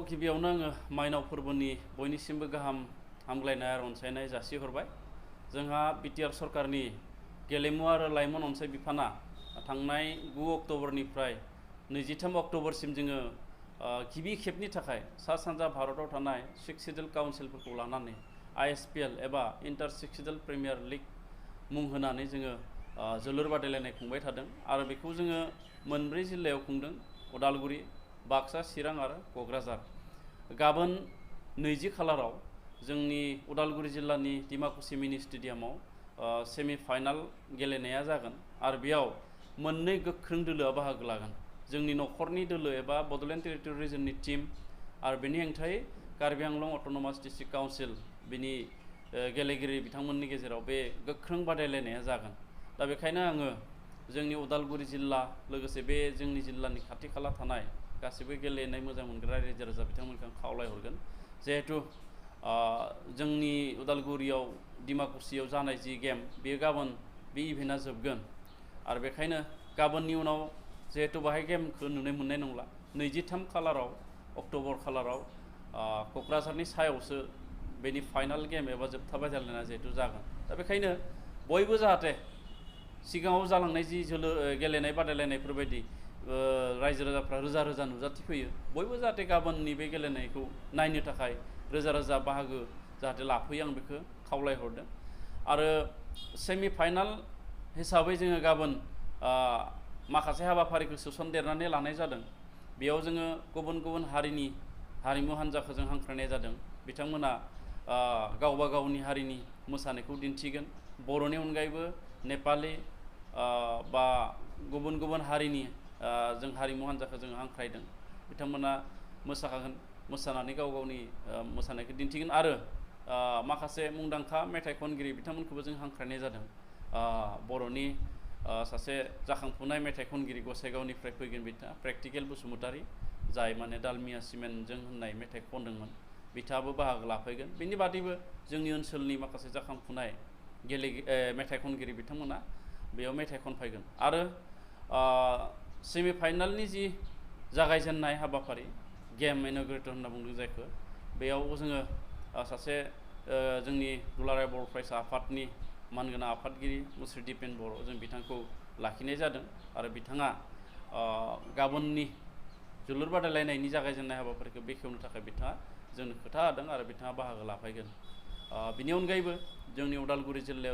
गिबियावनो आङो माइनाव फोरबोनि बयनिसिमबो गाहाम हामग्लायनाय आरो अनसायनाय जासिहरबाय। जोंहा बिटिआर सरकारनि गेलेमु आरो लाइमोन अनसाय बिफाना थांनाय 9 अक्ट'बरनिफ्राय 23 अक्ट'बरसिम जोङो गिबि खेबनि थाखाय सा सानजा भारताव थानाय 6 सिडुल काउन्सिलफोरखौ लानानै आइएसपीएल एबा इन्टार 6 सिडुल प्रिमियार लीग मुं होनानै जोङो जोलुर बादायलायनाय खुंबाय थादों आरो बेखौ जोङो मोनब्रै जिल्लायाव खुंदों। उदालगुरि, बाक्सा, चिरां आरो क'क्राझार। गाबोन 20 खालाराव जोंनि उदालगुरि जिल्लानि डिमाकुसि मिनि स्टेडियामाव सेमि फाइनाल गेलेनाया जागोन आरो बेयाव मोननै गोख्रों दोलोआ बाहागो लागोन। जोंनि नखरनि दोलो एबा बड'लेण्ड टेरिटरि रिजननि टीम आरो बेनि हेंथायै Karbi Anglong autonomous district council बिनि गेलेगिरि बिथांमोननि गेजेराव बे गोख्रों बादायलायनाया जागोन। दा बेखायनो आङो जोंनि उदालगुरि जिल्ला लोगोसे बे जोंनि जिल्लानि खाथि खाला थानाय गासिबो गेलेनाय मोजां मोनग्रा रायजो राजा बिथांमोनखौ आं खावलायहरगोन। जिहेथु जोंनि उदालगुरियाव डिमाकुसियाव जानाय जि गेम बेयो गाबोन बे इभेन्टआ जोबगोन आरो बेखायनो गाबोननि उनाव जिहेतु बाहाय गेमखौ नुनो मोननाय नंला। 23 खालाराव अक्ट'बर खालाराव क'क्राझारनि सायावसो बेनि फाइनाल गेम एबा जोबथा बादायलायनाया जिहेतु जागोन। दा बेखायनो बयबो जाहाथे सिगाङाव जालांनाय जि गेलेनाय बादायलायनायफोरबायदि रायजो राजाफ्रा रोजा रोजा नुजाथिफैयो, बयबो जाहाथे गाबोननि बे गेलेनायखौ नायनो थाखाय रोजा रोजा बाहागो जाहाथे लाफैयो आं बेखौ खावलायहरदों। आरो सेमि फाइनाल हिसाबै जोङो गाबोन माखासे हाबाफारिखौ सोसनदेरनानै लानाय जादों। बेयाव जोङो गुबुन गुबुन हारिनि हारिमु हान्जाखौ जों हांख्रायनाय जादों। बिथांमोना गावबा गावनि हारिनि मोसानायखौ दिन्थिगोन। बर'नि अनगायैबो नेपालि बा गुबुन गुबुन हारिनि जों हारिमु हान्जाखौ जों हांख्रायदों। बिथांमोना मोसाखागोन, मोसानानै गाव गावनि मोसानायखौ दिन्थिगोन आरो माखासे मुंदांखा मेथाइ खनगिरि बिथांमोनखौबो जों हांख्रायनाय जादों। बर'नि सासे जाखांफुनाय मेथाइ खनगिरि गसाइगावनिफ्राय फैगोन बिथाङा प्रेक्टिकेल बसुमतारी, जाय माने दालमिया सिमेन्टजों होननाय मेथाइ खनदोंमोन, बिथाङाबो बाहागो लाफैगोन। बेनि बादैबो जोंनि ओनसोलनि माखासे जाखांफुनाय मेथाइ खनगिरि बिथांमोना बेयाव मेथाइ खनफैगोन। आरो सेमि फाइनालनि जि जागायजेननाय हाबाफारि गेम इन'ग्रेटर होनना बुंदों जायखौ, बेयाव जोङो सासे जोंनि दुलाराय बर' फरायसा आफादनि मानगोनां आफादगिरि मुस्रि दिपेन बर' जों बिथांखौ लाखिनाय जादों आरो बिथाङा गाबोननि जोलुर बादायलायनायनि जागायजेननाय हाबाफारिखौ बेखेवनो थाखाय बिथाङा जोंनो खोथा होदों आरो बिथाङा बाहागो लाफैगोन। बिनि अनगायैबो जोंनि उदालगुरि जिल्लायाव